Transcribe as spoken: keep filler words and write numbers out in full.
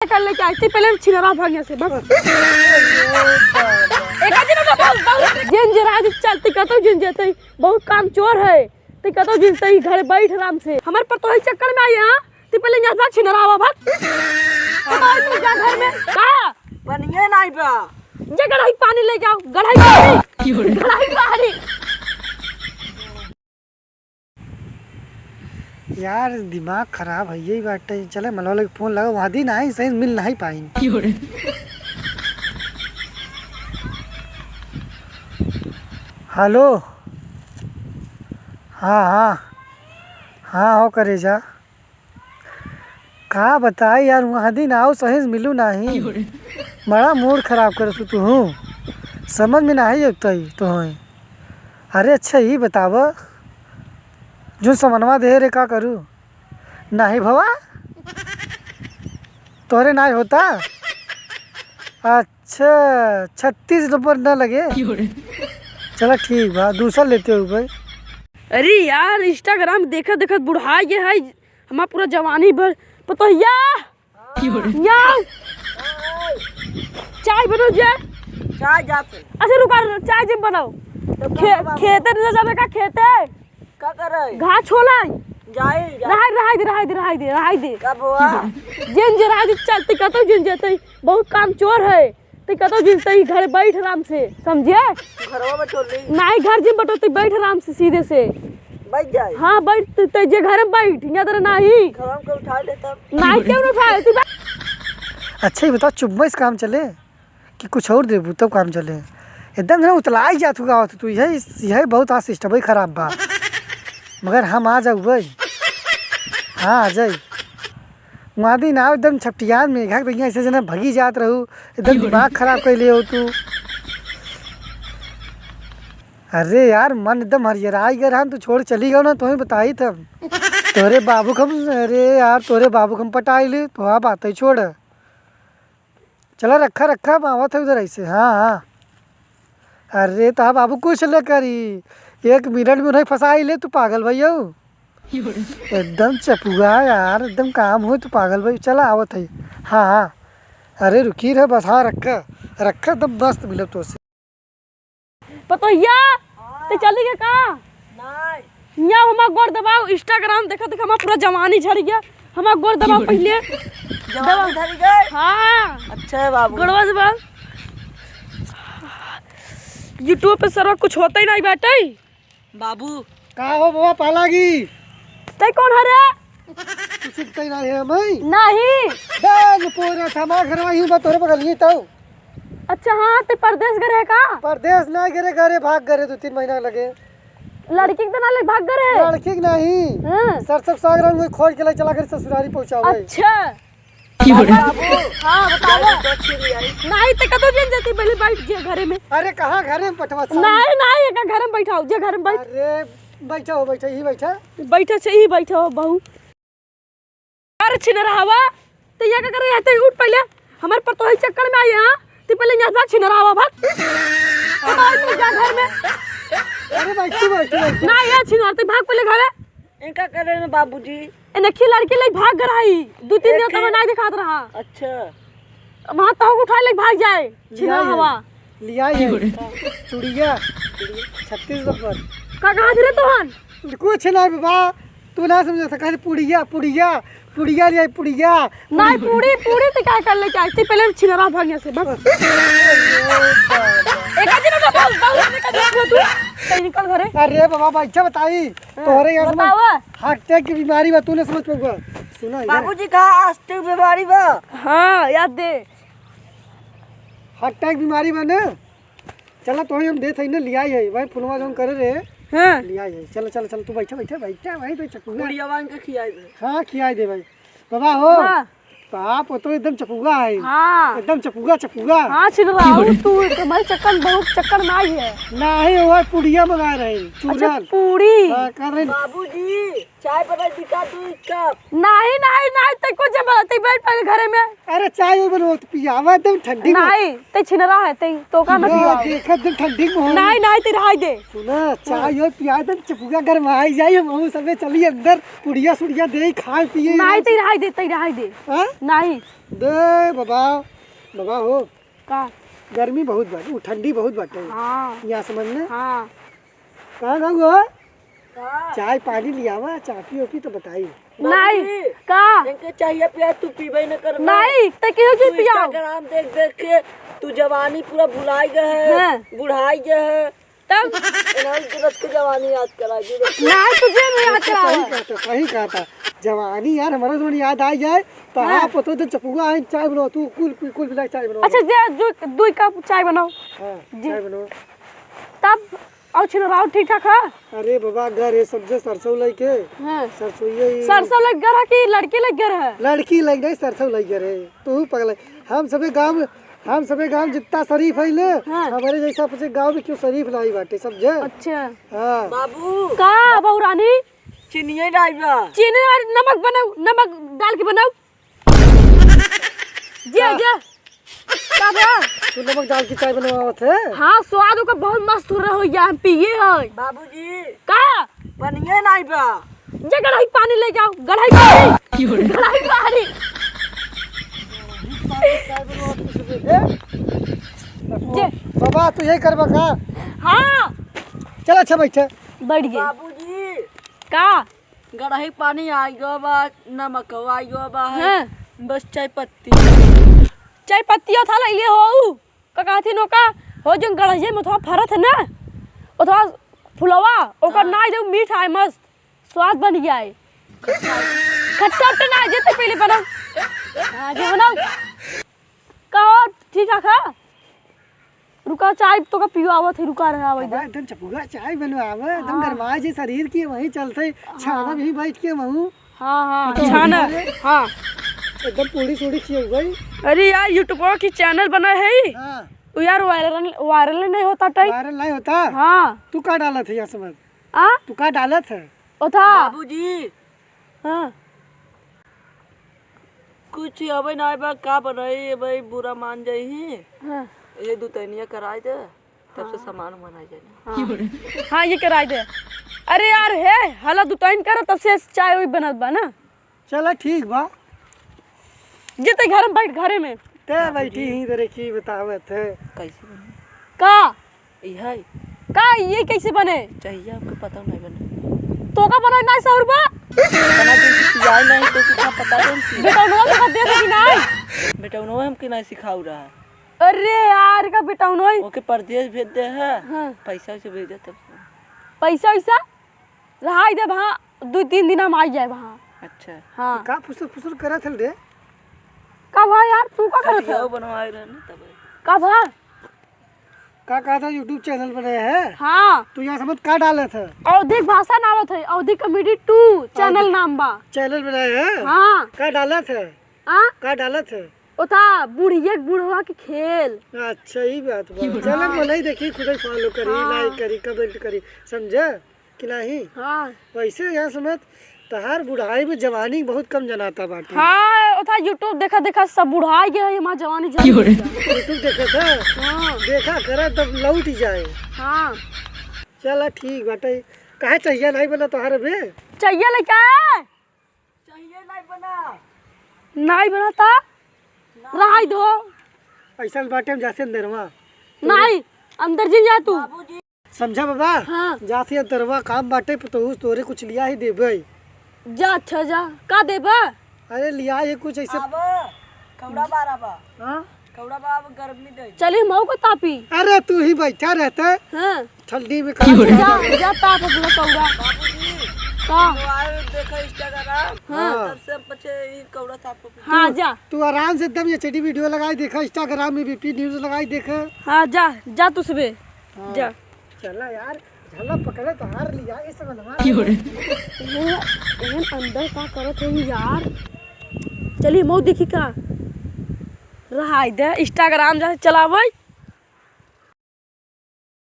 कर लेके आई, तू पहले छिनरा भाग यहाँ से, भाग। एक आदमी तो बहुत, बहुत जिन जे राज चलती कहतो जिन जेते, बहुत काम चोर है। तू कहतो जिन ते घर बैठ आराम से। हमार पतोही चक्कर में आई, हाँ? तू पहले यहाँ भाग, छिनरा आवा, भाग। अब आई तू जा घर में। का? पनिये नहीं बा। जा गढ़ाई पानी ले जाओ, गढ़ाई पानी। गढ़ाई पानी। यार, दिमाग खराब है, यही बात है। चले, मलवा लगे फोन लगा, वहाँ दिन आई, सही मिल नहीं पाई। हेलो। हाँ, हाँ। हाँ, हो करे जा। का बताई यार, वहाँ दिन आओ, सही से मिलू नहीं। बड़ा मूड खराब करत तू, तू हूँ। समझ में नहीं अवतई तो होई। अरे अच्छा, ई बताव, जो समनवा दे रे, का करू? नाही भवा, तोरे नाही होता। अच्छा, छत्तीस नंबर ना लगे। चला ठीक बा, दूसर लेते हो भाई। अरे यार, Instagram देखत देखत बुढ़ा गए है, हमार पूरा जवानी भर। पतोहिया, यार, चाय बनो जे। चाय जाते। अच्छा रुका, चाय जिन बनाओ। तो खे-, का बाबू? खेते न जाबे का खेते? का करे? घास छोलाई। जाई, जाई। रहाई, रहाई दे, रहाई दे, रहाई दे, रहाई दे। का बुआ? जिन जे रहाई दे, चलती कहतो जिन जेते, बहुत काम चोर है। तू कहतो जिन ते घर बैठ आराम से, समझे? घरवा में चोर नहीं। नहीं, घर जिन बटो, तू बैठ आराम से सीधे से। बैठ जाए। हाँ, बैठ, तू ते जे घर में बैठ, यहाँ तेरे नहीं। घर में कोई उठा ले तब। नहीं, क्यों ना उठाए? तू बैठ। अच्छा, ये बताओ, चुम्मा से काम चले कि कुछ और देबू तब काम चले? एकदम से ना उतलाई जात हुआ तू, यही, यही बहुत आज system ही खराब बा। मगर हम आ जाऊ भाई। हाँ, आ जाई। वहाँ दिन आओ एकदम छपटियान में घाक दइया, ऐसे जना भगी जात रहू, एकदम दिमाग खराब कर लिए हो तू। अरे यार, मन एकदम हरियराई गए रहन, तू छोड़ चली गयो ना, तुम्हें बताई तब। तोरे बाबू कम, अरे यार, तोरे बाबू कम पटाई ली, तो हाँ, बात ही छोड़। चला रखा, रखा, हम आवत है उधर ऐसे। हाँ, हाँ। अरे, तो बाबू कुछ न करी, एक मिनट में उन्हें फंसाई ले, तू पागल भैया। एकदम चपुआ यार, एकदम काम हो, तू पागल भाई। चला आवत है। हाँ, हाँ। अरे रुकी रे बस, हाँ, रखा, रखा, एकदम मस्त मिलब तो से। पतोहिया, हाँ। ते चली गए का? नहीं। यहाँ हमार गोड़ दबाओ, Instagram देखा देखा हमार पूरा जवानी झड़ गया। हमार गोड़ दबाओ पहले। जवानी झड़ गई? हाँ। अच्छा है बाबू। गोड़वा दबाओ। YouTube पे सरवा कुछ होता ही नहीं बाटे। बाबू। का हो बाबा पालागी? तै कौन हरे? तू सुनते ही नहीं है मैं? नहीं। दान पूरा था, माँ घर में ही बा तोरे बगल ही तो। अच्छा हाँ, ते परदेस गए रहे का? परदेस नहीं गए, घरे भाग गए, दो तीन महीना लगे। लड़की के तो ना ले भाग गए रहे? लड़की के नहीं। हाँ। सरसों साग रंग में खोल के ले चला गए ससुरारी पहुँचावे। अच्छा। बाबू। हाँ, बतावा। नहीं, ते कतो जिन जेती, पहले बैठ जे घरे में। अरे, कहाँ घरे में पठवा साहब? नहीं, नहीं, एका घरे में बैठाओ, जे घरे में बैठ। अरे, बैठा हो, बैठा, ही बैठा। बैठा से ही बैठा हो, बहू। अरे, छिनरहवा, ते यहाँ का करे रहते? उठ पहले, हमारे पर तो ही चक्कर में आई, हाँ? ते पहले यहाँ भाग, छिनरहवा, भाग। भाग, तू जा घर में। अरे, बैठ, तू बैठ, तू बैठ। ना, ये छिनर, ते भाग पहले घरे। इनका करे ना बाबूजी। ए, नखी लड़की ले भाग गए रही, दो तीन दिन एक तक ही ना दिखात रहा। अच्छा। वहाँ तहु उठा ले भाग जाए, छिना लिया है, हवा। लिया है। चुड़िया, छत्तीस नंबर। का कहा रे तोहन? कुछ ना बाबा, तू ना समझे था, कहे पुड़िया, पुड़िया, पुड़िया लिया, पुड़िया। नहीं, पूड़ी, पूड़ी तो क्या कर ले, क्या? इससे पहले छिनरा भाग यहाँ से, भाग। एक आदमी तो बहुत, बहुत, एक आदमी तो तू, कहीं निकल घरे। अरे बाबा, भाई, क्या बताई? हाँ, तोहरे यहाँ से बतावा। Heart attack की बीमारी बा, तू ना समझ पाऊंगा। सुना इधर। बाबूजी कहा heart attack बीमारी बा? हाँ, याद दे। Heart attack बीमारी बा ना? चला तो हम देत हई ना, लियाई है। भाई, फोनवा जौन करे रे। हाँ। लियाई है। चला, चला, चला, तू बैठा, बैठा, बैठा, भाई, तो चकुआ। बुढ़िया वांग के खियाई दे। हाँ, खियाई दे भाई। बाबा हो। हाँ। बाप, वो तो एकदम चपुआ है। हाँ। एकदम चपुआ, चपुआ। हाँ, छिनराऊ, तू एक हमारे चक्कर, बहुत चक्कर में आई है। नहीं, वो पुड़िया मंगा रहे हैं, अच्छा, चूरन। पूड़ी। हाँ, कर रहे हैं। बाबूजी। चाय बनाई दी का, दू कप? नाहीं, नाहीं, नाहीं, तै कुछ जब, तै बैठ पहले घरे में। अरे, चाय ओय बनवा, तो पियावा, एकदम ठंडी में। नाहीं, तै छिनरा है, तै तो का न ये पियावा। देखा, एकदम ठंडी में हो। नाहीं, नाहीं, तै रहाई दे। सुना, चाय ओय पिया दे, चपुआ गरमाई जाई, हम सबे चली अंदर, पुड़िया सुड़िया दे, खाए पिए। नाहीं, तै रहाई दे, तै रहाई दे। हाँ? नाहीं। दे बाबा, बाबा हो। का? गर्मी बहुत बाटे, उ ठंडी बहुत बाटे। हाँ। यहाँ समझ में? हाँ। कहाँ गऊ हो? का? चाय पानी लियावा, चापी ओपी तो बताई। नाहीं, बाबूजी, का? इनके चाहिए पिया, तू पीबे न करबे। नाहीं, तो क्यों तू क्यों पियाओ? Instagram देख देख के तू जवानी पूरा भुलाई गए है, हाँ। बुढ़ाई गए है। तब? इन्होंने तुरंत की जवानी याद करा दी। नाहीं, तुझे नहीं याद करा। सही कहता, सही कहता। जवानी यार, हमारा जवानी याद आ जाए, तो हाँ। आप तो, तो चपुआ आइन चाय बनाओ, तू कुल, कुल मिला के चाय बनाओ। अच्छा, दे, दू, दू कप चाय बनाओ। हाँ, जी। चाय बनाओ। तब और छिनराव ठीक ठाक है? अरे बाबा, घर है सब जे सरसों लइके। हाँ। सरसों ये ही। सरसों लग घर है कि लड़की लग घर है? लड़की लग नहीं, सरसों लग घर है। तू पगला। हम सभी गांव, हम सभी गांव जितना शरीफ है ले, हाँ। हमारे जैसा पूछे गांव में क्यों शरीफ नहीं बाटे, समझे? अच्छा। हाँ। बाबू। का बहू रानी? चीनिये नहीं बा। चीनी और नमक बनाओ, नमक डाल के बनाओ। जे, का? जे। का बा? तू नमक डाल के चाय बनवावत है? हाँ, स्वाद ओकर बहुत मस्त हो रहा हो, या हम पिए है। बाबूजी। का? पनिये नाई बा। जे गढ़ाई पानी ले जाओ, गढ़ाई पानी। गढ़ाई पानी। जे। बाबा, तू यही करबा का? हाँ। चल, अच्छा, बैठ। बैठ गए। बाबूजी। का? गढ़ाई पानी आई गो बा, नमक आई गो बा, है। हाँ। बस चाय पत्ती। चाय पत्ती ओथा लइले हो, का कहथिन ओका, हो जौन गढ़इये में ओथवा फरत है ना, ओथवा फुलवा, ओकर हाँ। नाई देउ मीठ आए मस्त, स्वाद बन गया है। खट्टा उट्टा ना, जे तै पहले बनाओ। हाँ, जे बनाओ। का हो, ठीक है खा? रुका, चाय तोका पियावत है, रुका रहा, आवे बाबा, दे। एकदम चपुआ चाय बनवावे, एकदम हाँ। गरमाए जे शरीर की, वही चलते हाँ। छाना में ही बैठ के महू। हाँ, हाँ, पता छाना, है? हाँ। एकदम पूड़ी सूड़ी खियउबे। अरे यार, YouTube की channel बना है। हाँ। वो यार viral, viral नहीं होता टाइप। Viral नहीं होता? हाँ। तू का डालत है यहाँ समझ? आ? तू का डालत है? ओथा। बाबूजी। हाँ। कुछ अबे ना बा, का बनाई, अबे बुरा मान जाई ही। हाँ। ये दुतैनिया कराई दे। तब से हाँ। सामान उमान आ जाए ना। हाँ। हाँ, ये कराई दे। अरे यार, हे, हला दुतैन करो, तब से चाय वही बनत बा ना। चला, ठीक बा। जे तै घर में बैठ, घरे में। ते बैठी ही, तेरे की बतावत है। कैसे बने? का? ई है। का, ये कैसे बने? चाहिए हमके पता नहीं बने। तोका बनाए ना सहुर बा? बना दे, पियाई नहीं, तो कितना पता नहीं। बेटौनवा के दे दे कि नहीं? बेटौनवा हमके नहीं सिखाऊ रहा। अरे यार, का बेटौनोई? ओके परदेस भेज दे है। हाँ। पैसा वैसे भेज दे तब। पैसा वैसा? रहाई दे वहाँ, दो तीन दिन हम आई जाए वहाँ। अच्छा। हाँ। का फुसुर फुसुर करत हल रे? का भा यार, तू का करत अभी है? आओ बनवाए रहे ना तब। का भा? का कहत है YouTube channel बनाए है? हाँ। तू यहाँ समझ का डालत है? अवधी भाषा ना आवत है, अवधी comedy two channel अवधी नाम बा। Channel बनाए है? हाँ। का डालत है? आ? का डालत है? ओथा बुढ़िया के बुढ़वा के खेल। अच्छा, ई बात बा। चला, मनई देखी, खुदे follow करी, हाँ। Like करी, comment करी, समझे कि नहीं? हाँ। वैसे यहाँ समझ, तहार बुढ़ाई में जवानी बहुत कम जनाता बाटे। हाँ, ओथा YouTube देखा देखा सब बुढ़ाई गया है, हमार जवानी जान गया। YouTube देखा था? हाँ। देखा करा तब लौट जाए। हाँ। चला, ठीक बाटे। काहे चाहिए नहीं बना तोहार अबे? चाहिए लइका है? चाहिए नहीं बना। नहीं बना ता? नहीं। रहाई दो। ऐसा बाटे हम जाते अंदरवा। नहीं, अंदर जिन जा तू। बाबूजी। समझा बाबा? हाँ। जाते अंदरवा काम बाटे, तो तोरे कुछ लिया ही देबे। जा, अच्छा जा। का देबा? अरे लिया ये कुछ ऐसे। आबो, कौड़ा बारा बा। हाँ? कौड़ा बा, अब गर्मी दे। चली मऊ को तापी। अरे तू ही बैठा रहता। हाँ। ठंडी में अच्छा, कहाँ जा, जा ताप अपना कौड़ा। बाबूजी, का? मोबाइल देखा Instagram, हाँ। तब से हम पछे ई कौड़ा ताप को हाँ, तू, जा। तू आराम से एकदम ये चटी video लगाई देखा, Instagram में BP news लगाई देखा। हाँ, जा, जा तू सबे, हाँ। जा। चला यार, झला पकड़े तो हार लिया, ये सब बनवा। क्यों रे? एहन, एहन अंदर का करत है यार? चली मऊ देखी का। रहाई दे, Instagram जैसे चलावे,